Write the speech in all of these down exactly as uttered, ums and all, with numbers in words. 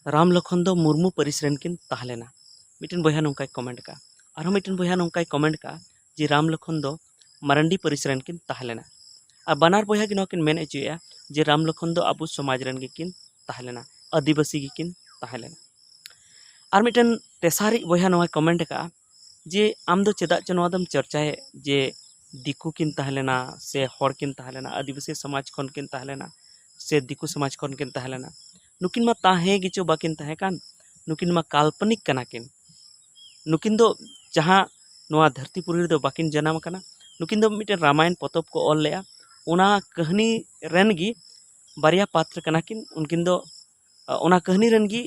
ᱨᱟᱢ ᱞᱚᱠᱷᱚᱱ ᱫᱚ ᱢᱩᱨᱢᱩ ᱯᱟᱹᱨᱤᱥ ᱨᱮᱱ ᱠᱤᱱ ᱛᱟᱦᱮᱸ ᱞᱮᱱᱟ᱾ ᱢᱤᱫᱴᱮᱱ ᱵᱚᱭᱦᱟ ᱱᱚᱝᱠᱟᱭ ᱠᱚᱢᱮᱱᱴ ᱟᱠᱟᱫᱼᱟ᱾ ᱟᱨᱦᱚᱸ ᱢᱤᱫᱴᱮᱱ ᱵᱚᱭᱦᱟ ᱱᱚᱝᱠᱟᱭ ᱠᱚᱢᱮᱱᱴ ᱟᱠᱟᱫᱼᱟ ᱡᱮ ᱨᱟᱢ ᱞᱚᱠᱷᱚᱱ ᱫᱚ ᱢᱟᱨᱟᱱᱰᱤ ᱯᱟᱹᱨᱤᱥ ᱨᱮᱱ ᱠᱤᱱ ᱛᱟᱦᱮᱸ ᱞᱮᱱᱟ᱾ ᱟᱨ ᱵᱟᱱᱟᱨ ᱵᱚᱭᱦᱟ ᱜᱮ ᱱᱚᱣᱟ ᱠᱤᱱ ᱢᱮᱱ ᱦᱚᱪᱚᱭᱮᱫᱼᱟ ᱡᱮ ᱨᱟᱢ ᱞᱚᱠᱷᱚᱱ ᱫᱚ ᱟᱵᱚ ᱥᱚᱢᱟᱡᱽ ᱨᱮᱱ ᱜᱮᱠᱤᱱ ᱛᱟᱦᱮᱸ ᱞᱮᱱᱟ, ᱟᱹᱫᱤᱵᱟᱹᱥᱤ ᱜᱮᱠᱤᱱ ᱛᱟᱦᱮᱸ ᱞᱮᱱᱟ᱾ ᱟᱨ ᱢᱤᱫᱴᱮᱱ ᱛᱮᱥᱟᱨᱤᱡ ᱵᱚᱭᱦᱟ ᱱᱚᱣᱟᱭ ᱠᱚᱢᱮᱱᱴ ᱟᱠᱟᱫᱼᱟ ᱡᱮ ᱟᱢ ᱫᱚ ᱪᱮᱫᱟᱜ ᱪᱚ ᱱᱚᱣᱟ ᱫᱚᱢ ᱪᱚᱨᱪᱟᱭᱮᱫ ᱡᱮ ᱫᱤᱠᱩ ᱠᱤᱱ ᱛᱟᱦᱮᱸ ᱞᱮᱱᱟ ᱥᱮ ᱦᱚᱲ ᱠᱤᱱ ᱛᱟᱦᱮᱸ ᱞᱮᱱᱟ, ᱟᱹᱫᱤᱵᱟᱹᱥᱤ ᱥᱚᱢᱟᱡᱽ ᱠᱷᱚᱱ ᱠᱤᱱ ᱛᱟᱦᱮᱸ ᱞᱮᱱᱟ ᱥᱮ ᱫᱤᱠᱩ ᱥᱚᱢᱟᱡᱽ ᱠᱷᱚᱱ ᱠᱤᱱ ᱛᱟᱦᱮᱸ ᱞᱮᱱᱟ᱾ ᱱᱩᱠᱤᱱ ᱢᱟ ᱛᱟᱦᱮᱸ ᱜᱮᱪᱚ ᱵᱟᱹᱠᱤᱱ ᱛᱟᱦᱮᱸ ᱠᱟᱱ, ᱱᱩᱠᱤᱱ ᱢᱟ ᱠᱟᱞᱯᱚᱱᱤᱠ ᱠᱟᱱᱟ ᱠᱤᱱ᱾ ᱱᱩᱠᱤᱱ ᱫᱚ ᱡᱟᱦᱟᱸ ᱱᱚᱣᱟ ᱫᱷᱟᱹᱨᱛᱤ ᱯᱩᱨᱤ ᱨᱮᱫᱚ ᱵᱟᱹᱠᱤᱱ ᱡᱟᱱᱟᱢ ᱟᱠᱟᱱᱟ᱾ ᱱᱩᱠᱤᱱ ᱫᱚ ᱢᱤᱫᱴᱮᱱ ᱨᱟᱢᱟᱭᱚᱱ ᱯᱚᱛᱚᱵ ᱠᱚ ᱚᱞ ᱞᱮᱫᱼᱟ᱾ ᱚᱱᱟ ᱠᱟᱹᱦᱱᱤ ᱨᱮᱱ ᱜᱮ ᱵᱟᱨᱭᱟ ᱯᱟᱛᱨ ᱠᱟᱱᱟ ᱠᱤᱱ᱾ ᱩᱱᱠᱤᱱ ᱫᱚ, ᱟ, ᱚᱱᱟ ᱠᱟᱹᱦᱱᱤ ᱨᱮᱱ ᱜᱮ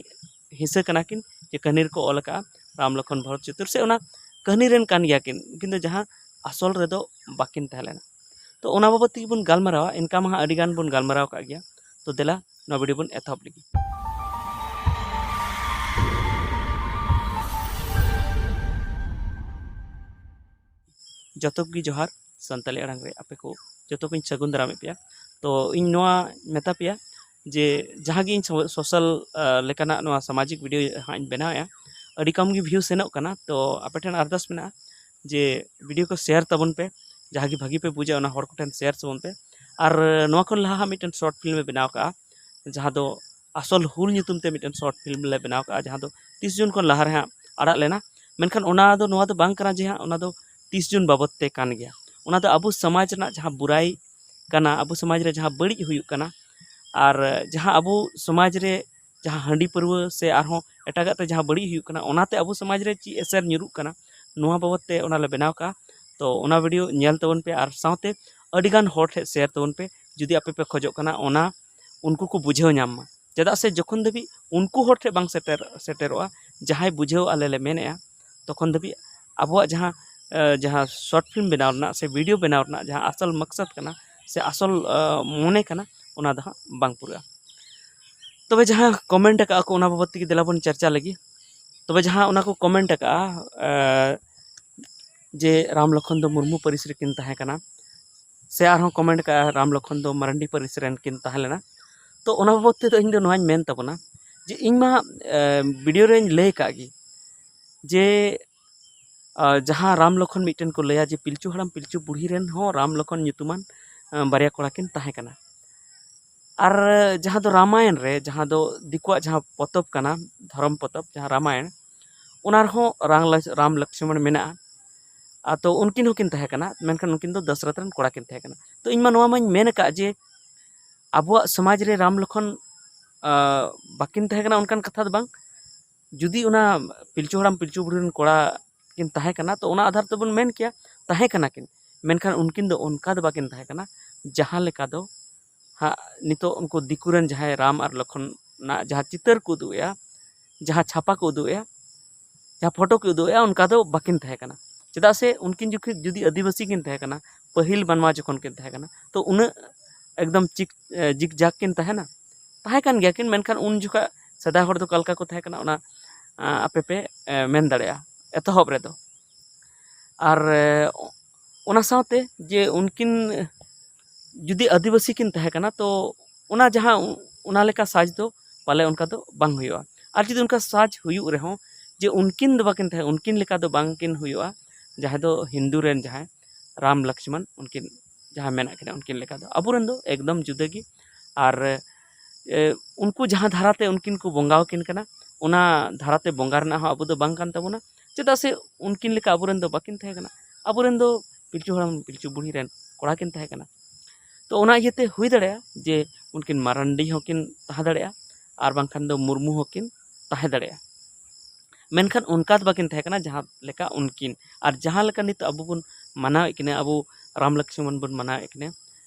ᱦᱤᱸᱥᱟᱹ ᱠᱟᱱᱟ ᱠᱤᱱ, ᱡᱮ ᱠᱟᱹᱦᱱᱤ ᱨᱮᱠᱚ ᱚᱞ ᱟᱠᱟᱫᱼᱟ ᱨᱟᱢ ᱞᱚᱠᱷᱚᱱ ᱵᱷᱚᱨᱚᱛ ᱪᱚᱛᱩᱨ, ᱥᱮ ᱚᱱᱟ ᱠᱟᱹᱦᱱᱤ ᱨᱮᱱ ᱠᱟᱱ ᱜᱮᱭᱟ ᱠᱤᱱ, ᱩᱱᱠᱤᱱ ᱫᱚ ᱡᱟᱦᱟᱸ ᱟᱥᱚᱞ ᱨᱮᱫᱚ ᱵᱟᱹᱠᱤᱱ ᱛᱟᱦᱮᱸ ᱞᱮᱱᱟ᱾ ᱛᱚ ᱚᱱᱟ ᱵᱟᱵᱚᱫ ᱛᱮᱜᱮ ᱵᱚᱱ ᱜᱟᱞᱢᱟᱨᱟᱣᱟ᱾ ᱤᱱᱠᱟ ᱢᱟ ᱦᱟᱸᱜ ᱟᱹᱰᱤ ᱜᱟᱱ ᱵᱚᱱ ᱜᱟᱞᱢᱟᱨᱟᱣ ᱟᱠᱟᱫ ᱜᱮᱭᱟ᱾ ᱛᱚ ᱫᱮᱞᱟ, ᱱᱚᱣᱟ ᱵᱷᱤᱰᱤᱭᱳ ᱵᱚᱱ ᱮᱛᱚᱦᱚᱵ ᱞᱮᱜᱮ᱾ ᱡᱚᱛᱚ ᱠᱚᱜᱮ ᱡᱚᱦᱟᱨ᱾ ᱥᱟᱱᱛᱟᱲᱤ ᱟᱲᱟᱝ ᱨᱮ ᱟᱯᱮ ᱠᱚ ᱡᱚᱛᱚ ᱠᱚᱧ ᱥᱟᱹᱜᱩᱱ ᱫᱟᱨᱟᱢᱮᱫ ᱯᱮᱭᱟ᱾ ᱛᱚ ᱤᱧ ᱱᱚᱣᱟ ᱢᱮᱛᱟ ᱯᱮᱭᱟ ᱡᱮ ᱡᱟᱦᱟᱸ ᱜᱮ ᱤᱧ ᱥᱳ-, ᱥᱳᱥᱟᱞ, ᱟ, ᱞᱮᱠᱟᱱᱟᱜ ᱱᱚᱣᱟ ᱥᱟᱢᱟᱡᱤᱠ ᱵᱷᱤᱰᱤᱭᱳ ᱦᱟᱸᱜ ᱤᱧ ᱵᱮᱱᱟᱣᱮᱫᱼᱟ, ᱟᱹᱰᱤ ᱠᱚᱢ ᱜᱮ ᱵᱷᱤᱭᱩ ᱥᱮᱱᱚᱜ ᱠᱟᱱᱟ᱾ ᱛᱚ ᱟᱯᱮ ᱴᱷᱮᱱ ᱟᱨᱫᱟᱥ ᱢᱮᱱᱟᱜᱼᱟ ᱡᱮ ᱵᱷᱤᱰᱤᱭᱳ ᱠᱚ ᱥᱮᱭᱟᱨ ᱛᱟᱵᱚᱱ ᱯᱮ, ᱡᱟᱦᱟᱸ ᱜᱮ ᱵᱷᱟᱹᱜᱤ ᱯᱮ ᱵᱩᱡᱟ ᱚᱱᱟ ᱦᱚᱲ ᱠᱚᱴᱷᱮᱱ ᱥᱮᱭᱟᱨ ᱛᱟᱵᱚᱱ ᱯᱮ᱾ ᱟᱨ ᱱᱚᱣᱟ ᱠᱷᱚᱱ ᱞᱟᱦᱟ ᱦᱟᱸᱜ ᱢᱤᱫᱴᱮᱱ ᱥᱚᱨᱴ ᱯᱷᱤᱞᱢ ᱮ ᱵᱮᱱᱟᱣ ᱠᱟᱜᱼᱟ, ᱡᱟᱦᱟᱸ ᱫᱚ ᱟᱥᱚᱞ ᱦᱩᱞ ᱧᱩᱛᱩᱢ ᱛᱮ ᱢᱤᱫᱴᱮᱱ ᱥᱚᱨᱴ ᱯᱷᱤᱞᱢ ᱞᱮ ᱵᱮᱱᱟᱣ ᱠᱟᱜᱼᱟ, ᱡᱟᱦᱟᱸ ᱫᱚ ᱛᱤᱥ ᱡᱩᱱ ᱠᱷᱚᱱ ᱞᱟᱦᱟ ᱨᱮ ᱦᱟᱸᱜ ᱟᱲᱟᱜ ᱞᱮᱱᱟ᱾ ᱢᱮᱱᱠᱷᱟᱱ ᱚᱱᱟ ᱫᱚ, ᱱᱚᱣᱟ ᱫᱚ ᱵᱟᱝ ᱠᱟᱱᱟ ᱡᱮ ᱦᱟᱸᱜ ᱚᱱᱟ ᱫᱚ ᱛᱤᱥ ᱡᱩᱱ ᱵᱟᱵᱚᱫ ᱛᱮ ᱠᱟᱱ ᱜᱮᱭᱟ᱾ ᱚᱱᱟ ᱫᱚ ᱟᱵᱚ ᱥᱚᱢᱟᱡᱽ ᱨᱮᱱᱟᱜ ᱡᱟᱦᱟᱸ ᱵᱩᱨᱟᱭ ᱠᱟᱱᱟ, ᱟᱵᱚ ᱥᱚᱢᱟᱡᱽ ᱨᱮ ᱡᱟᱦᱟᱸ ᱵᱟᱹᱲᱤᱡ ᱦᱩᱭᱩᱜ ᱠᱟᱱᱟ, ᱟᱨ ᱡᱟᱦᱟᱸ ᱟᱵᱚ ᱥᱚᱢᱟᱡᱽ ᱨᱮ ᱡᱟᱦᱟᱸ ᱦᱟᱺᱰᱤ ᱯᱟᱹᱨᱣᱟᱹ ᱥᱮ ᱟᱨᱦᱚᱸ ᱮᱴᱟᱜᱟᱜ ᱛᱮ ᱡᱟᱦᱟᱸ ᱵᱟᱹᱲᱤᱡ ᱦᱩᱭᱩᱜ ᱠᱟᱱᱟ, ᱚᱱᱟᱛᱮ ᱟᱵᱚ ᱥᱚᱢᱟᱡᱽ ᱨᱮ ᱪᱮᱫ ᱮᱥᱮᱨ ᱧᱩᱨᱩᱜ ᱠᱟᱱᱟ, ᱱᱚᱣᱟ ᱵᱟᱵᱚᱫ ᱛᱮ ᱚᱱᱟ ᱞᱮ ᱵᱮᱱᱟᱣ ᱠᱟᱜᱼᱟ᱾ ᱛᱚ ᱚᱱᱟ ᱵᱷᱤᱰᱤᱭᱳ ᱧᱮᱞ ᱛᱟᱵᱚᱱ ᱯᱮ ᱟᱨ ᱥᱟᱶᱛᱮ ᱟᱹᱰᱤ ᱜᱟᱱ ᱦᱚᱲ ᱴᱷᱮᱱ ᱥᱮᱭᱟᱨ ᱛᱟᱵᱚᱱ ᱯᱮ, ᱡᱩᱫᱤ ᱟᱯᱮ ᱯᱮ ᱠᱷᱚᱡᱚᱜ ᱠᱟᱱᱟ ᱚᱱᱟ ᱩᱱᱠᱩ ᱠᱚ ᱵᱩᱡᱷᱟᱹᱣ ᱧᱟᱢ ᱢᱟ᱾ ᱪᱮᱫᱟᱜ ᱥᱮ ᱡᱚᱠᱷᱚᱱ ᱫᱷᱟᱹᱵᱤᱡ ᱩᱱᱠᱩ ᱦᱚᱲ ᱴᱷᱮᱱ ᱵᱟᱝ ᱥᱮᱴᱮᱨ, ᱥᱮᱴᱮᱨᱚᱜᱼᱟ, ᱡᱟᱦᱟᱸᱭ ᱵᱩᱡᱷᱟᱹᱣ ᱟᱞᱮ ᱞᱮ ᱢᱮᱱᱮᱫᱼᱟ, ᱛᱚᱠᱷᱚᱱ ᱫᱷᱟᱹᱵᱤᱡ ᱟᱵᱚᱣᱟᱜ ᱡᱟᱦᱟᱸ, ᱮ, ᱡᱟᱦᱟᱸ ᱥᱚᱨᱴ ᱯᱷᱤᱞᱢ ᱵᱮᱱᱟᱣ ᱨᱮᱱᱟᱜ ᱥᱮ ᱵᱷᱤᱰᱤᱭᱳ ᱵᱮᱱᱟᱣ ᱨᱮᱱᱟᱜ ᱡᱟᱦᱟᱸ ᱟᱥᱚᱞ ᱢᱚᱠᱥᱚᱫ ᱠᱟᱱᱟ ᱥᱮ ᱟᱥᱚᱞ, ᱮ, ᱢᱚᱱᱮ ᱠᱟᱱᱟ, ᱚᱱᱟ ᱫᱚ ᱦᱟᱸᱜ ᱵᱟᱝ ᱯᱩᱨᱟᱹᱜᱼᱟ᱾ ᱛᱚᱵᱮ ᱡᱟᱦᱟᱸ ᱠᱚᱢᱮᱱᱴ ᱟᱠᱟᱫᱼᱟ ᱠᱚ, ᱚᱱᱟ ᱵᱟᱵᱚᱫ ᱛᱮᱜᱮ ᱫᱮᱞᱟ ᱵᱚᱱ ᱪᱟᱨᱪᱟ ᱞᱮᱜᱮ᱾ ᱛᱚᱵᱮ ᱡᱟᱦᱟᱸ ᱚᱱᱟ ᱠᱚ ᱠᱚᱢᱮᱱᱴ ᱟᱠᱟᱫᱼᱟ, ᱮ, ᱡᱮ ᱨᱟᱢ ᱞᱚᱠᱷᱚᱱ ᱫᱚ ᱢᱩᱨᱢᱩ ᱯᱟᱹᱨᱤᱥ ᱨᱮᱠᱤᱱ ᱛᱟᱦᱮᱸ ᱠᱟᱱᱟ, ᱥᱮ ᱟᱨᱦᱚᱸ ᱠᱚᱢᱮᱱᱴ ᱟᱠᱟᱫᱼᱟ ᱨᱟᱢ ᱞᱚᱠᱷᱚᱱ ᱫᱚ ᱢᱟᱨᱟᱱᱰᱤ ᱯᱟᱹᱨᱤᱥ ᱨᱮᱱ ᱠᱤᱱ ᱛᱟᱦᱮᱸ ᱞᱮᱱᱟ᱾ ᱛᱚ ᱚᱱᱟ ᱵᱟᱵᱚᱫ ᱛᱮᱫᱚ ᱤᱧ ᱫᱚ ᱱᱚᱣᱟᱧ ᱢᱮᱱ ᱛᱟᱵᱚᱱᱟ ᱡᱮ ᱤᱧ ᱢᱟ ᱵᱷᱤᱰᱤᱭᱳ ᱨᱮᱧ ᱞᱟᱹᱭ ᱟᱠᱟᱫ ᱜᱮ, ᱡᱮ ᱡᱟᱦᱟᱸ ᱨᱟᱢ ᱞᱚᱠᱷᱚᱱ ᱢᱤᱫᱴᱮᱱ ᱠᱚ ᱞᱟᱹᱭᱟ, ᱡᱮ ᱯᱤᱞᱪᱩ ᱦᱟᱲᱟᱢ ᱯᱤᱞᱪᱩ ᱵᱩᱲᱦᱤ ᱨᱮᱱ ᱦᱚᱸ ᱨᱟᱢ ᱞᱚᱠᱷᱚᱱ ᱧᱩᱛᱩᱢᱟᱱ ᱵᱟᱨᱭᱟ ᱠᱚᱲᱟ ᱠᱤᱱ ᱛᱟᱦᱮᱸ ᱠᱟᱱᱟ᱾ ᱟᱨ ᱡᱟᱦᱟᱸ ᱫᱚ ᱨᱟᱢᱟᱭᱚᱱ ᱨᱮ, ᱡᱟᱦᱟᱸ ᱫᱚ ᱫᱤᱠᱩᱣᱟᱜ ᱡᱟᱦᱟᱸ ᱯᱚᱛᱚᱵ ᱠᱟᱱᱟ, ᱫᱷᱚᱨᱚᱢ ᱯᱚᱛᱚᱵ, ᱡᱟᱦᱟᱸ ᱨᱟᱢᱟᱭᱚᱱ, ᱚᱱᱟ ᱨᱮᱦᱚᱸ ᱨᱟᱢ ᱞᱚ- ᱨᱟᱢ ᱞᱚᱠᱥᱢᱚᱱ ᱢᱮᱱᱟᱜᱼᱟ᱾ ᱟᱨ ᱛᱚ ᱩᱱᱠᱤᱱ ᱦᱚᱸᱠᱤᱱ ᱛᱟᱦᱮᱸ ᱠᱟᱱᱟ, ᱢᱮᱱᱠᱷᱟᱱ ᱩᱱᱠᱤᱱ ᱫᱚ ᱫᱚᱥᱨᱚᱛᱷ ᱨᱮᱱ ᱠᱚᱲᱟ ᱠᱤᱱ ᱛᱟᱦᱮᱸ ᱠᱟᱱᱟ᱾ ᱛᱚ ᱤᱧ ᱢᱟ ᱱᱚᱣᱟ ᱢᱟᱧ ᱢᱮᱱ ᱟᱠᱟᱫ ᱡᱮ ᱟᱵᱚᱣᱟᱜ ᱥᱚᱢᱟᱡᱽ ᱨᱮ ᱨᱟᱢ ᱞᱚᱠᱷᱚᱱ ᱵᱟᱹᱠᱤᱱ ᱛᱟᱦᱮᱸ ᱠᱟᱱᱟ ᱚᱱᱠᱟᱱ ᱠᱟᱛᱷᱟ ᱫᱚ ᱵᱟᱝ᱾ ᱡᱩᱫᱤ ᱚᱱᱟ ᱯᱤᱞᱪᱩ ᱦᱟᱲᱟᱢ ᱯᱤᱞᱪᱩ ᱵᱩᱲᱦᱤ ᱨᱮᱱ ᱠᱚᱲᱟ ᱠᱤᱱ ᱛᱟᱦᱮᱸ ᱠᱟᱱᱟ, ᱛᱚ ᱚᱱᱟ ᱟᱫᱷᱟᱨ ᱛᱮᱵᱚᱱ ᱢᱮᱱ ᱠᱮᱭᱟ ᱛᱟᱦᱮᱸ ᱠᱟᱱᱟ ᱠᱤᱱ, ᱢᱮᱱᱠᱷᱟᱱ ᱩᱱᱠᱤᱱ ᱫᱚ ᱚᱱᱠᱟ ᱫᱚ ᱵᱟᱹᱠᱤᱱ ᱛᱟᱦᱮᱸ ᱠᱟᱱᱟ ᱡᱟᱦᱟᱸ ᱞᱮᱠᱟ ᱫᱚ ᱦᱟᱸᱜ ᱱᱤᱛᱚᱜ ᱩᱱᱠᱩ ᱫᱤᱠᱩ ᱨᱮᱱ ᱡᱟᱦᱟᱸᱭ ᱨᱟᱢ ᱟᱨ ᱞᱚᱠᱷᱚᱱ ᱨᱮᱱᱟᱜ ᱡᱟᱦᱟᱸ ᱪᱤᱛᱟᱹᱨ ᱠᱚ ᱩᱫᱩᱜ ᱮᱜᱼᱟ, ᱡᱟᱦᱟᱸ ᱪᱷᱟᱯᱟ ᱠᱚ ᱩᱫᱩᱜ ᱮᱜᱼᱟ, ᱡᱟᱦᱟᱸ ᱯᱷᱳᱴᱳ ᱠᱚ ᱩᱫᱩᱜ ᱮᱜᱼᱟ, ᱚᱱᱠᱟ ᱫᱚ ᱵᱟᱹᱠᱤᱱ ᱛᱟᱦᱮᱸ ᱠᱟᱱᱟ᱾ ᱪᱮᱫᱟᱜ ᱥᱮ ᱩᱱᱠᱤᱱ ᱡᱚᱠᱷᱚᱱ ᱡᱩᱫᱤ ᱟᱹᱫᱤᱵᱟᱹᱥᱤ ᱠᱤᱱ ᱛᱟᱦᱮᱸ ᱠᱟᱱᱟ, ᱯᱟᱹᱦᱤᱞ ᱢᱟᱱᱣᱟ ᱡᱚᱠᱷᱚᱱ ᱠᱤᱱ ᱛᱟᱦᱮᱸ ᱠᱟᱱᱟ, ᱛᱚ ᱩᱱᱟᱹᱜ ᱮᱠᱫᱚᱢ ᱪᱤᱠ ᱡᱤᱠ ᱡᱟᱠ ᱠᱤᱱ ᱛᱟᱦᱮᱱᱟ? ᱛᱟᱦᱮᱸ ᱠᱟᱱ ᱜᱮᱭᱟ ᱠᱤᱱ, ᱢᱮᱱᱠᱷᱟᱱ ᱩᱱ ᱡᱚᱠᱷᱚᱱ ᱥᱮᱫᱟᱭ ᱦᱚᱲ ᱫᱚ ᱚᱠᱟ ᱞᱮᱠᱟ ᱠᱚ ᱛᱟᱦᱮᱸ ᱠᱟᱱᱟ, ᱚᱱᱟ ᱟᱯᱮ ᱯᱮ ᱢᱮᱱ ᱫᱟᱲᱮᱭᱟᱜᱼᱟ ᱮᱛᱚᱦᱚᱵ ᱨᱮᱫᱚ᱾ ᱟᱨ ᱚᱱᱟ ᱥᱟᱶᱛᱮ ᱡᱮ ᱩᱱᱠᱤᱱ ᱡᱩᱫᱤ ᱟᱹᱫᱤᱵᱟᱹᱥᱤ ᱠᱤᱱ ᱛᱟᱦᱮᱸ ᱠᱟᱱᱟ, ᱛᱚ ᱚᱱᱟ ᱡᱟᱦᱟᱸ ᱚᱱᱟ ᱞᱮᱠᱟ ᱥᱟᱡᱽ ᱫᱚ ᱯᱟᱞᱮ ᱚᱱᱠᱟ ᱫᱚ ᱵᱟᱝ ᱦᱩᱭᱩᱜᱼᱟ᱾ ᱟᱨ ᱡᱩᱫᱤ ᱚᱱᱠᱟ ᱥᱟᱡᱽ ᱦᱩᱭᱩᱜ ᱨᱮᱦᱚᱸ, ᱡᱮ ᱩᱱᱠᱤᱱ ᱫᱚ ᱵᱟᱹᱠᱤᱱ ᱛᱟᱦᱮᱸ, ᱩᱱᱠᱤᱱ ᱞᱮᱠᱟ ᱫᱚ ᱵᱟᱝᱠᱤᱱ ᱦᱩᱭᱩᱜᱼᱟ, ᱡᱟᱦᱟᱸᱭ ᱫᱚ ᱦᱤᱱᱫᱩ ᱨᱮᱱ ᱡᱟᱦᱟᱸᱭ ᱨᱟᱢ ᱞᱚᱠᱥᱢᱚᱱ ᱩᱱᱠᱤᱱ ᱡᱟᱦᱟᱸ ᱢᱮᱱᱟᱜ ᱠᱤᱱᱟ ᱩᱱᱠᱤᱱ ᱞᱮᱠᱟ ᱫᱚ᱾ ᱟᱵᱚᱨᱮᱱ ᱫᱚ ᱮᱠᱫᱚᱢ ᱡᱩᱫᱟᱹ ᱜᱮ᱾ ᱟᱨ ᱮ, ᱩᱱᱠᱩ ᱡᱟᱦᱟᱸ ᱫᱷᱟᱨᱟᱛᱮ ᱩᱱᱠᱤᱱ ᱠᱚ ᱵᱚᱸᱜᱟ ᱟᱹᱠᱤᱱ ᱠᱟᱱᱟ, ᱚᱱᱟ ᱫᱷᱟᱨᱟᱛᱮ ᱵᱚᱸᱜᱟ ᱨᱮᱱᱟᱜ ᱦᱚᱸ ᱟᱵᱚ ᱫᱚ ᱵᱟᱝ ᱠᱟᱱ ᱛᱟᱵᱚᱱᱟ᱾ ᱪᱮᱫᱟᱜ ᱥᱮ ᱩᱱᱠᱤᱱ ᱞᱮᱠᱟ ᱟᱵᱚᱨᱮᱱ ᱫᱚ ᱵᱟᱹᱠᱤᱱ ᱛᱟᱦᱮᱸ ᱠᱟᱱᱟ᱾ ᱟᱵᱚᱨᱮᱱ ᱫᱚ ᱯᱤᱞᱪᱩ ᱦᱟᱲᱟᱢ ᱯᱤᱞᱪᱩ ᱵᱩᱲᱦᱤ ᱨᱮᱱ ᱠᱚᱲᱟ ᱠᱤᱱ ᱛᱟᱦᱮᱸ ᱠᱟᱱᱟ᱾ ᱛᱚ ᱚᱱᱟ ᱤᱭᱟᱹᱛᱮ ᱦᱩᱭ ᱫᱟᱲᱮᱭᱟᱜᱼᱟ ᱡᱮ ᱩᱱᱠᱤᱱ ᱢᱟᱨᱟᱱᱰᱤ ᱦᱚᱸᱠᱤᱱ ᱛᱟᱦᱮᱸ ᱫᱟᱲᱮᱭᱟᱜᱼᱟ, ᱟᱨ ᱵᱟᱝᱠᱷᱟᱱ ᱫᱚ ᱢᱩᱨᱢᱩ ᱦᱚᱸᱠᱤᱱ ᱛᱟᱦᱮᱸ ᱫᱟᱲᱮᱭᱟᱜᱼᱟ᱾ ᱢᱮᱱᱠᱷᱟᱱ ᱚᱱᱠᱟ ᱫᱚ ᱵᱟᱹᱠᱤᱱ ᱛᱟᱦᱮᱸ ᱠᱟᱱᱟ ᱡᱟᱦᱟᱸ ᱞᱮᱠᱟ ᱩᱱᱠᱤᱱ᱾ ᱟᱨ ᱡᱟᱦᱟᱸ ᱞᱮᱠᱟ ᱱᱤᱛᱚᱜ ᱟᱵᱚ ᱵᱚᱱ ᱢᱟᱱᱟᱣᱮᱫ ᱠᱤᱱᱟ, ᱟᱵᱚ ᱨᱟᱢ ᱞᱚᱠᱥᱢᱚᱱ ᱵᱚᱱ ᱢᱟᱱᱟᱣᱮᱫ ᱠᱤᱱᱟ,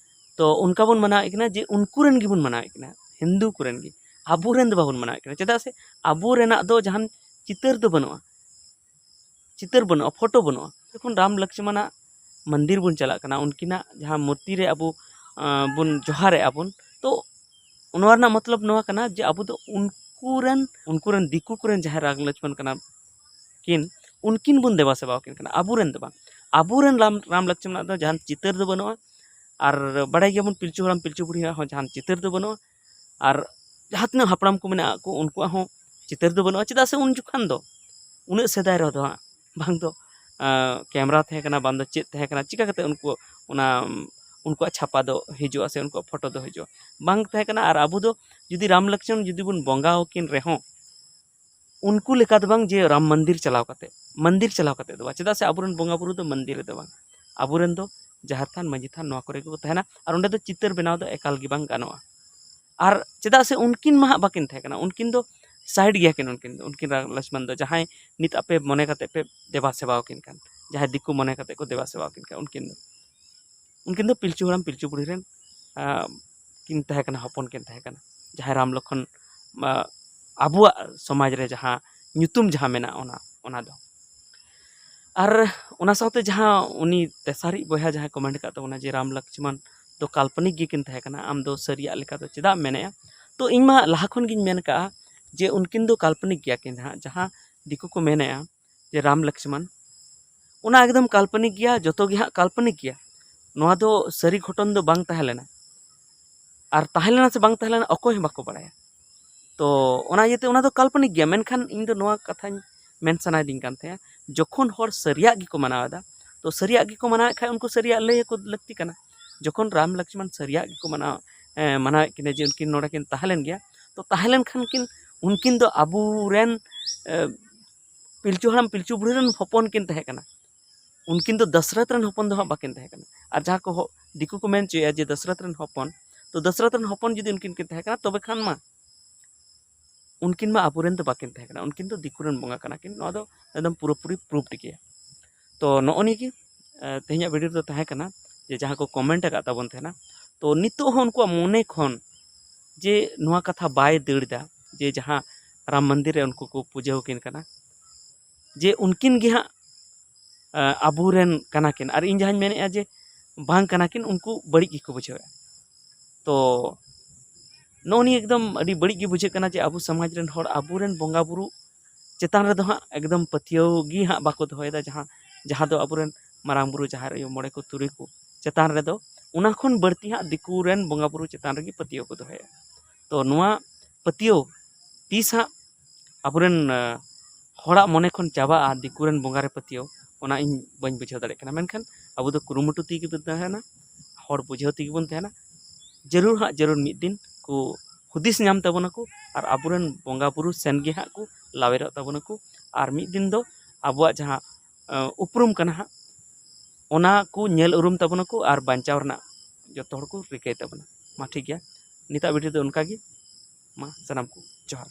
ᱛᱚ ᱚᱱᱠᱟ ᱵᱚᱱ ᱢᱟᱱᱟᱣᱮᱫ ᱠᱤᱱᱟ ᱡᱮ ᱩᱱᱠᱩ ᱨᱮᱱ ᱜᱮᱵᱚᱱ ᱢᱟᱱᱟᱣᱮᱫ ᱠᱤᱱᱟ, ᱦᱤᱱᱫᱩ ᱠᱚᱨᱮᱱ ᱜᱮ, ᱟᱵᱚᱨᱮᱱ ᱫᱚ ᱵᱟᱵᱚᱱ ᱢᱟᱱᱟᱣᱮᱫ ᱠᱤᱱᱟ᱾ ᱪᱮᱫᱟᱜ ᱥᱮ ᱟᱵᱚ ᱨᱮᱱᱟᱜ ᱫᱚ ᱡᱟᱦᱟᱱ ᱪᱤᱛᱟᱹᱨ ᱫᱚ ᱵᱟᱹᱱᱩᱜᱼᱟ, ᱪᱤᱛᱟᱹᱨ ᱵᱟᱹᱱᱩᱜᱼᱟ, ᱯᱷᱳᱴᱳ ᱵᱟᱹᱱᱩᱜᱼᱟ᱾ ᱡᱚᱠᱷᱚᱱ ᱨᱟᱢ ᱞᱚᱠᱥᱢᱚᱱᱟᱜ ᱢᱚᱱᱫᱤᱨ ᱵᱚᱱ ᱪᱟᱞᱟᱜ ᱠᱟᱱᱟ, ᱩᱱᱠᱤᱱᱟᱜ ᱡᱟᱦᱟᱸ ᱢᱩᱨᱛᱤ ᱨᱮ ᱟᱵᱚ ᱟᱸ, ᱵᱚᱱ ᱡᱚᱦᱟᱨᱮᱜᱼᱟ ᱵᱚᱱ, ᱛᱚ ᱱᱚᱣᱟ ᱨᱮᱱᱟᱜ ᱢᱚᱛᱞᱚᱵ ᱱᱚᱣᱟ ᱠᱟᱱᱟ ᱡᱮ ᱟᱵᱚ ᱫᱚ ᱩᱱᱠᱩ ᱨᱮᱱ ᱩᱱᱠᱩ ᱨᱮᱱ ᱫᱤᱠᱩ ᱠᱚᱨᱮᱱ ᱡᱟᱦᱟᱸᱭ ᱨᱟᱢ ᱞᱚᱠᱥᱢᱚᱱ ᱠᱟᱱᱟ ᱠᱤᱱ, ᱩᱱᱠᱤᱱ ᱵᱚᱱ ᱫᱮᱵᱟ ᱥᱮᱵᱟ ᱟᱹᱠᱤᱱ ᱠᱟᱱᱟ, ᱟᱵᱚᱨᱮᱱ ᱫᱚ ᱵᱟᱝ᱾ ᱟᱵᱚᱨᱮᱱ ᱨᱟᱢ ᱨᱟᱢ ᱞᱚᱠᱥᱢᱚᱱᱟᱜ ᱫᱚ ᱡᱟᱦᱟᱱ ᱪᱤᱛᱟᱹᱨ ᱫᱚ ᱵᱟᱹᱱᱩᱜᱼᱟ᱾ ᱟᱨ ᱵᱟᱲᱟᱭ ᱜᱮᱭᱟᱵᱚᱱ ᱯᱤᱞᱪᱩ ᱦᱟᱲᱟᱢ ᱯᱤᱞᱪᱩ ᱵᱩᱲᱦᱤᱭᱟᱜ ᱦᱚᱸ ᱡᱟᱦᱟᱱ ᱪᱤᱛᱟᱹᱨ ᱫᱚ ᱵᱟᱹᱱᱩᱜᱼᱟ᱾ ᱟᱨ ᱡᱟᱦᱟᱸ ᱛᱤᱱᱟᱹᱜ ᱦᱟᱯᱲᱟᱢ ᱠᱚ ᱢᱮᱱᱟᱜ ᱠᱚ, ᱩᱱᱠᱩᱣᱟᱜ ᱦᱚᱸ ᱪᱤᱛᱟᱹᱨ ᱫᱚ ᱵᱟᱹᱱᱩᱜᱼᱟ᱾ ᱪᱮᱫᱟᱜ ᱥᱮ ᱩᱱ ᱡᱚᱠᱷᱟᱱ ᱫᱚ, ᱩᱱᱟᱹᱜ ᱥᱮᱫᱟᱭ ᱨᱮᱫᱚ ᱦᱟᱸᱜ ᱵᱟᱝ ᱫᱚ ᱠᱮᱢᱮᱨᱟ ᱛᱟᱦᱮᱸ ᱠᱟᱱᱟ, ᱵᱟᱝ ᱫᱚ ᱪᱮᱫ ᱛᱟᱦᱮᱸ ᱠᱟᱱᱟ, ᱪᱤᱠᱟ ᱠᱟᱛᱮ ᱩᱱᱠᱩ ᱚᱱᱟ ᱩᱱᱠᱩᱣᱟᱜ ᱪᱷᱟᱯᱟ ᱫᱚ ᱦᱤᱡᱩᱜᱼᱟ ᱥᱮ ᱩᱱᱠᱩᱣᱟᱜ ᱯᱷᱳᱴᱳ ᱫᱚ ᱦᱤᱡᱩᱜᱼᱟ? ᱵᱟᱝ ᱛᱟᱦᱮᱸ ᱠᱟᱱᱟ᱾ ᱟᱨ ᱟᱵᱚ ᱫᱚ ᱡᱩᱫᱤ ᱨᱟᱢ ᱞᱚᱠᱥᱢᱚᱱ ᱡᱩᱫᱤ ᱵᱚᱱ ᱵᱚᱸᱜᱟ ᱟᱹᱠᱤᱱ ᱨᱮᱦᱚᱸ, ᱩᱱᱠᱩ ᱞᱮᱠᱟ ᱫᱚ ᱵᱟᱝ ᱡᱮ ᱨᱟᱢ ᱢᱚᱱᱫᱤᱨ ᱪᱟᱞᱟᱣ ᱠᱟᱛᱮ, ᱢᱚᱱᱫᱤᱨ ᱪᱟᱞᱟᱣ ᱠᱟᱛᱮ ᱫᱚ ᱵᱟᱝ, ᱪᱮᱫᱟᱜ ᱥᱮ ᱟᱵᱚᱨᱮᱱ ᱵᱚᱸᱜᱟ ᱵᱩᱨᱩ ᱫᱚ ᱢᱚᱱᱫᱤᱨ ᱨᱮᱫᱚ ᱵᱟᱝ, ᱟᱵᱚᱨᱮᱱ ᱫᱚ ᱡᱟᱦᱮᱨ ᱛᱷᱟᱱ, ᱢᱟᱹᱡᱷᱤ ᱛᱷᱟᱱ, ᱱᱚᱣᱟ ᱠᱚᱨᱮ ᱜᱮᱠᱚ ᱛᱟᱦᱮᱱᱟ᱾ ᱟᱨ ᱚᱸᱰᱮ ᱫᱚ ᱪᱤᱛᱟᱹᱨ ᱵᱮᱱᱟᱣ ᱫᱚ ᱮᱠᱟᱞ ᱜᱮ ᱵᱟᱝ ᱜᱟᱱᱚᱜᱼᱟ᱾ ᱟᱨ ᱪᱮᱫᱟᱜ ᱥᱮ ᱩᱱᱠᱤᱱ ᱢᱟ ᱦᱟᱸᱜ ᱵᱟᱹᱠᱤᱱ ᱛᱟᱦᱮᱸ ᱠᱟᱱᱟ, ᱩᱱᱠᱤᱱ ᱫᱚ ᱥᱟᱭᱤᱰ ᱜᱮᱭᱟ ᱠᱤᱱ, ᱩᱱᱠᱤᱱ ᱫᱚ, ᱩᱱᱠᱤᱱ ᱨᱟᱢ ᱞᱚᱠᱥᱢᱚᱱ ᱫᱚ, ᱡᱟᱦᱟᱸᱭ ᱱᱤᱛ ᱟᱯᱮ ᱢᱚᱱᱮ ᱠᱟᱛᱮ ᱯᱮ ᱫᱮᱵᱟ ᱥᱮᱵᱟ ᱟᱹᱠᱤᱱ ᱠᱟᱱ, ᱡᱟᱦᱟᱸᱭ ᱫᱤᱠᱩ ᱢᱚᱱᱮ ᱠᱟᱛᱮ ᱠᱚ ᱫᱮᱵᱟ ᱥᱮᱵᱟ ᱟᱹᱠᱤᱱ ᱠᱟᱱ, ᱩᱱᱠᱤᱱ ᱫᱚ, ᱩᱱᱠᱤᱱ ᱫᱚ ᱯᱤᱞᱪᱩ ᱦᱟᱲᱟᱢ ᱯᱤᱞᱪᱩ ᱵᱩᱲᱦᱤ ᱨᱮᱱ, ᱟᱸ, ᱠᱤᱱ ᱛᱟᱦᱮᱸ ᱠᱟᱱᱟ, ᱦᱚᱯᱚᱱ ᱠᱤᱱ ᱛᱟᱦᱮᱸ ᱠᱟᱱᱟ᱾ ᱡᱟᱦᱟᱸᱭ ᱨᱟᱢ ᱞᱚᱠᱠᱷᱚᱱ, ᱟᱸ, ᱟᱵᱚᱣᱟᱜ ᱥᱚᱢᱟᱡᱽ ᱨᱮ ᱡᱟᱦᱟᱸ ᱧᱩᱛᱩᱢ ᱡᱟᱦᱟᱸ ᱢᱮᱱᱟᱜᱼᱟ, ᱚᱱᱟ, ᱚᱱᱟ ᱫᱚ᱾ ᱟᱨ ᱚᱱᱟ ᱥᱟᱶᱛᱮ ᱡᱟᱦᱟᱸ ᱩᱱᱤ ᱛᱮᱥᱟᱨᱤᱡ ᱵᱚᱭᱦᱟ ᱡᱟᱦᱟᱸᱭ ᱠᱚᱢᱮᱱᱴ ᱟᱠᱟᱫ ᱛᱟᱵᱚᱱᱟ ᱡᱮ ᱨᱟᱢ ᱞᱚᱠᱥᱢᱚᱱ ᱫᱚ ᱠᱟᱞᱯᱚᱱᱤᱠ ᱜᱮᱠᱤᱱ ᱛᱟᱦᱮᱸ ᱠᱟᱱᱟ, ᱟᱢ ᱫᱚ ᱥᱟᱹᱨᱤᱭᱟᱜ ᱞᱮᱠᱟ ᱫᱚ ᱪᱮᱫᱟᱜ ᱮᱢ ᱢᱮᱱᱮᱜᱼᱟ? ᱛᱚ, ᱤᱧ ᱢᱟ ᱞᱟᱦᱟ ᱠᱷᱚᱱ ᱜᱤᱧ ᱢᱮᱱ ᱠᱟᱜᱼᱟ ᱡᱮ ᱩᱱᱠᱤᱱ ᱫᱚ ᱠᱟᱞᱯᱚᱱᱤᱠ ᱜᱮᱭᱟ ᱠᱤᱱ ᱦᱟᱸᱜ, ᱡᱟᱦᱟᱸ ᱫᱤᱠᱩ ᱠᱚ ᱢᱮᱱᱮᱜᱼᱟ ᱡᱮ ᱨᱟᱢ ᱞᱚᱠᱥᱢᱚᱱ, ᱚᱱᱟ ᱮᱠᱫᱚᱢ ᱠᱟᱞᱯᱚᱱᱤᱠ ᱜᱮᱭᱟ, ᱡᱚᱛᱚ ᱜᱮ ᱦᱟᱸᱜ ᱠᱟᱞᱯᱚᱱᱤᱠ ᱜᱮᱭᱟ᱾ ᱱᱚᱣᱟ ᱫᱚ ᱥᱟᱹᱨᱤ ᱜᱷᱚᱴᱚᱱ ᱫᱚ ᱵᱟᱝ ᱛᱟᱦᱮᱸ ᱞᱮᱱᱟ, ᱟᱨ ᱛᱟᱦᱮᱸ ᱞᱮᱱᱟ ᱥᱮ ᱵᱟᱝ ᱛᱟᱦᱮᱸ ᱞᱮᱱᱟ ᱚᱠᱚᱭ ᱦᱚᱸ ᱵᱟᱠᱚ ᱵᱟᱲᱟᱭᱟ᱾ ᱛᱚ, ᱚᱱᱟ ᱤᱭᱟᱹᱛᱮ ᱚᱱᱟ ᱫᱚ ᱠᱟᱞᱯᱚᱱᱤᱠ ᱜᱮᱭᱟ᱾ ᱢᱮᱱᱠᱷᱟᱱ ᱤᱧ ᱫᱚ ᱱᱚᱣᱟ ᱠᱟᱛᱷᱟᱧ ᱢᱮᱱ ᱥᱟᱱᱟᱭᱤᱫᱤᱧ ᱠᱟᱱ ᱛᱟᱦᱮᱸᱫ, ᱡᱚᱠᱷᱚᱱ ᱦᱚᱲ ᱥᱟᱹᱨᱤᱭᱟᱜ ᱜᱮᱠᱚ ᱢᱟᱱᱟᱣ ᱮᱫᱟ, ᱛᱚ, ᱥᱟᱹᱨᱤᱭᱟᱜ ᱜᱮᱠᱚ ᱢᱟᱱᱟᱣᱮᱫ ᱠᱷᱟᱡ ᱩᱱᱠᱩ ᱥᱟᱹᱨᱤᱭᱟᱜ ᱞᱟᱹᱭ ᱟᱠᱚ ᱞᱟᱹᱠᱛᱤ ᱠᱟᱱᱟ᱾ ᱡᱚᱠᱷᱚᱱ ᱨᱟᱢ ᱞᱚᱠᱥᱢᱚᱱ ᱥᱟᱹᱨᱤᱭᱟᱜ ᱜᱮᱠᱚ ᱢᱟᱱᱟᱣ, ᱮᱸ, ᱢᱟᱱᱟᱣᱮᱫ ᱠᱤᱱᱟ ᱡᱮ ᱩᱱᱠᱤᱱ ᱱᱚᱰᱮ ᱠᱤᱱ ᱛᱟᱦᱮᱸ ᱞᱮᱱ ᱜᱮᱭᱟ, ᱛᱚ, ᱛᱟᱦᱮᱸ ᱞᱮᱱᱠᱷᱟᱱ ᱠᱤᱱ, ᱩᱱᱠᱤᱱ ᱫᱚ ᱟᱵᱚᱨᱮᱱ, ᱮᱸ, ᱯᱤᱞᱪᱩ ᱦᱟᱲᱟᱢ ᱯᱤᱞᱪᱩ ᱵᱩᱲᱦᱤ ᱨᱮᱱ ᱦᱚᱯᱚᱱ ᱠᱤᱱ ᱛᱟᱦᱮᱸ ᱠᱟᱱᱟ᱾ ᱩᱱᱠᱤᱱ ᱫᱚ ᱫᱚᱥᱨᱚᱛᱷ ᱨᱮᱱ ᱦᱚᱯᱚᱱ ᱫᱚ ᱦᱟᱸᱜ ᱵᱟᱹᱠᱤᱱ ᱛᱟᱦᱮᱸ ᱠᱟᱱᱟ᱾ ᱟᱨ ᱡᱟᱦᱟᱸ ᱠᱚ ᱦᱚ-, ᱫᱤᱠᱩ ᱠᱚ ᱢᱮᱱ ᱦᱚᱪᱚᱭᱮᱫᱼᱟ ᱡᱮ ᱫᱚᱥᱨᱚᱛᱷ ᱨᱮᱱ ᱦᱚᱯᱚᱱ, ᱛᱚ, ᱫᱚᱥᱨᱚᱛᱷ ᱨᱮᱱ ᱦᱚᱯᱚᱱ ᱡᱩᱫᱤ ᱩᱱᱠᱤᱱ ᱠᱤᱱ ᱛᱟᱦᱮᱸ ᱠᱟᱱᱟ, ᱛᱚᱵᱮ ᱠᱷᱟᱱ ᱢᱟ ᱩᱱᱠᱤᱱ ᱢᱟ ᱟᱵᱚᱨᱮᱱ ᱫᱚ ᱵᱟᱹᱠᱤᱱ ᱛᱟᱦᱮᱸ ᱠᱟᱱᱟ, ᱩᱱᱠᱤᱱ ᱫᱚ ᱫᱤᱠᱩ ᱨᱮᱱ ᱵᱚᱸᱜᱟ ᱠᱟᱱᱟ ᱠᱤᱱ᱾ ᱱᱚᱣᱟ ᱫᱚ ᱮᱠᱫᱚᱢ ᱯᱩᱨᱟᱹᱯᱩᱨᱤ ᱯᱨᱩᱯᱰ ᱜᱮᱭᱟ᱾ ᱛᱚ, ᱱᱚᱜᱼᱚ ᱱᱤᱭᱟᱹ ᱜᱮ, ᱮ, ᱛᱮᱦᱮᱧᱟᱜ ᱵᱷᱤᱰᱤᱭᱳ ᱨᱮᱫᱚ ᱛᱟᱦᱮᱸ ᱠᱟᱱᱟ ᱡᱮ ᱡᱟᱦᱟᱸ ᱠᱚ ᱠᱚᱢᱮᱱᱴ ᱟᱠᱟᱫ ᱛᱟᱵᱚᱱ ᱛᱟᱦᱮᱱᱟ, ᱛᱚ, ᱱᱤᱛᱚᱜ ᱦᱚᱸ ᱩᱱᱠᱩᱣᱟᱜ ᱢᱚᱱᱮ ᱠᱷᱚᱱ ᱡᱮ ᱱᱚᱣᱟ ᱠᱟᱛᱷᱟ ᱵᱟᱭ ᱫᱟᱹᱲ ᱮᱫᱟ ᱡᱮ ᱡᱟᱦᱟᱸ ᱨᱟᱢ ᱢᱚᱱᱫᱤᱨ ᱨᱮ ᱩᱱᱠᱩ ᱠᱚ ᱯᱩᱡᱟᱹ ᱟᱹᱠᱤᱱ ᱠᱟᱱᱟ, ᱡᱮ ᱩᱱᱠᱤᱱ ᱜᱮ ᱦᱟᱸᱜ, ᱮ, ᱟᱵᱚᱨᱮᱱ ᱠᱟᱱᱟ ᱠᱤᱱ᱾ ᱟᱨ ᱤᱧ ᱡᱟᱦᱟᱸᱧ ᱢᱮᱱᱮᱫᱼᱟ ᱡᱮ ᱵᱟᱝ ᱠᱟᱱᱟ ᱠᱤᱱ, ᱩᱱᱠᱩ ᱵᱟᱹᱲᱤᱡ ᱜᱮᱠᱚ ᱵᱩᱡᱷᱟᱹᱣᱮᱫᱼᱟ᱾ ᱛᱚ, ᱱᱚᱜᱼᱚ ᱱᱤᱭᱟᱹ ᱮᱠᱫᱚᱢ ᱟᱹᱰᱤ ᱵᱟᱹᱲᱤᱡ ᱜᱮ ᱵᱩᱡᱷᱟᱹᱜ ᱠᱟᱱᱟ ᱡᱮ ᱟᱵᱚ ᱥᱚᱢᱟᱡᱽ ᱨᱮᱱ ᱦᱚᱲ ᱟᱵᱚᱨᱮᱱ ᱵᱚᱸᱜᱟ ᱵᱩᱨᱩ ᱪᱮᱛᱟᱱ ᱨᱮᱫᱚ ᱦᱟᱸᱜ ᱮᱠᱫᱚᱢ ᱯᱟᱹᱛᱭᱟᱹᱣ ᱜᱮ ᱦᱟᱸᱜ ᱵᱟᱠᱚ ᱫᱚᱦᱚᱭᱮᱫᱟ, ᱡᱟᱦᱟᱸ, ᱡᱟᱦᱟᱸ ᱫᱚ ᱟᱵᱚᱨᱮᱱ ᱢᱟᱨᱟᱝ ᱵᱩᱨᱩ, ᱡᱟᱦᱮᱨ ᱟᱭᱳ, ᱢᱚᱬᱮ ᱠᱚ, ᱛᱩᱨᱩᱭ ᱠᱚ ᱪᱮᱛᱟᱱ ᱨᱮᱫᱚ ᱚᱱᱟ ᱠᱷᱚᱱ ᱵᱟᱹᱲᱛᱤ ᱦᱟᱸᱜ ᱫᱤᱠᱩ ᱨᱮᱱ ᱵᱚᱸᱜᱟ ᱵᱩᱨᱩ ᱪᱮᱛᱟᱱ ᱨᱮᱜᱮ ᱯᱟᱹᱛᱭᱟᱹᱣ ᱠᱚ ᱫᱚᱦᱚᱭᱮᱫᱼᱟ᱾ ᱛᱚ, ᱱᱚᱣᱟ ᱯᱟᱹᱛᱭᱟᱹᱣ ᱛᱤᱥ ᱦᱟᱸᱜ ᱟᱵᱚᱨᱮᱱ ᱦᱚᱲᱟᱜ ᱢᱚᱱᱮ ᱠᱷᱚᱱ ᱪᱟᱵᱟᱜᱼᱟ ᱫᱤᱠᱩ ᱨᱮᱱ ᱵᱚᱸᱜᱟ ᱨᱮ ᱯᱟᱹᱛᱭᱟᱹᱣ, ᱚᱱᱟ ᱤᱧ ᱵᱟᱹᱧ ᱵᱩᱡᱷᱟᱹᱣ ᱫᱟᱲᱮᱭᱟᱜ ᱠᱟᱱᱟ᱾ ᱢᱮᱱᱠᱷᱟᱱ ᱟᱵᱚ ᱫᱚ ᱠᱩᱨᱩᱢᱩᱴᱩ ᱛᱮᱜᱮ ᱵᱚᱱ ᱛᱟᱦᱮᱱᱟ, ᱦᱚᱲ ᱵᱩᱡᱷᱟᱹᱣ ᱛᱮᱜᱮ ᱵᱚᱱ ᱛᱟᱦᱮᱱᱟ᱾ ᱡᱟᱹᱨᱩᱲ ᱦᱟᱸᱜ ᱡᱟᱹᱨᱩᱲ ᱢᱤᱫ ᱫᱤᱱ ᱠᱚ ᱦᱩᱫᱤᱥ ᱧᱟᱢ ᱛᱟᱵᱚᱱᱟᱠᱚ ᱟᱨ ᱟᱵᱚᱨᱮᱱ ᱵᱚᱸᱜᱟ ᱵᱩᱨᱩ ᱥᱮᱱ ᱜᱮ ᱦᱟᱸᱜ ᱠᱚ ᱞᱟᱣᱮᱨᱚᱜ ᱛᱟᱵᱚᱱᱟᱠᱚ᱾ ᱟᱨ ᱢᱤᱫ ᱫᱤᱱ ᱫᱚ ᱟᱵᱚᱣᱟᱜ ᱡᱟᱦᱟᱸ ᱩᱯᱨᱩᱢ ᱠᱟᱱᱟ ᱦᱟᱸᱜ, ᱚᱱᱟ ᱠᱚ ᱧᱮᱞ ᱩᱨᱩᱢ ᱛᱟᱵᱚᱱᱟᱠᱚ ᱟᱨ ᱵᱟᱧᱪᱟᱣ ᱨᱮᱱᱟᱜ ᱡᱚᱛᱚ ᱦᱚᱲ ᱠᱚ ᱨᱤᱠᱟᱹᱭ ᱛᱟᱵᱚᱱᱟ᱾ ᱢᱟ ᱴᱷᱤᱠ ᱜᱮᱭᱟ, ᱱᱤᱛᱟᱜ ᱵᱷᱤᱰᱤᱭᱳ ᱫᱚ ᱚᱱᱠᱟ ᱜᱮ᱾ ᱢᱟ ᱥᱟᱱᱟᱢ ᱠᱚ ᱡᱚᱦᱟᱨ᱾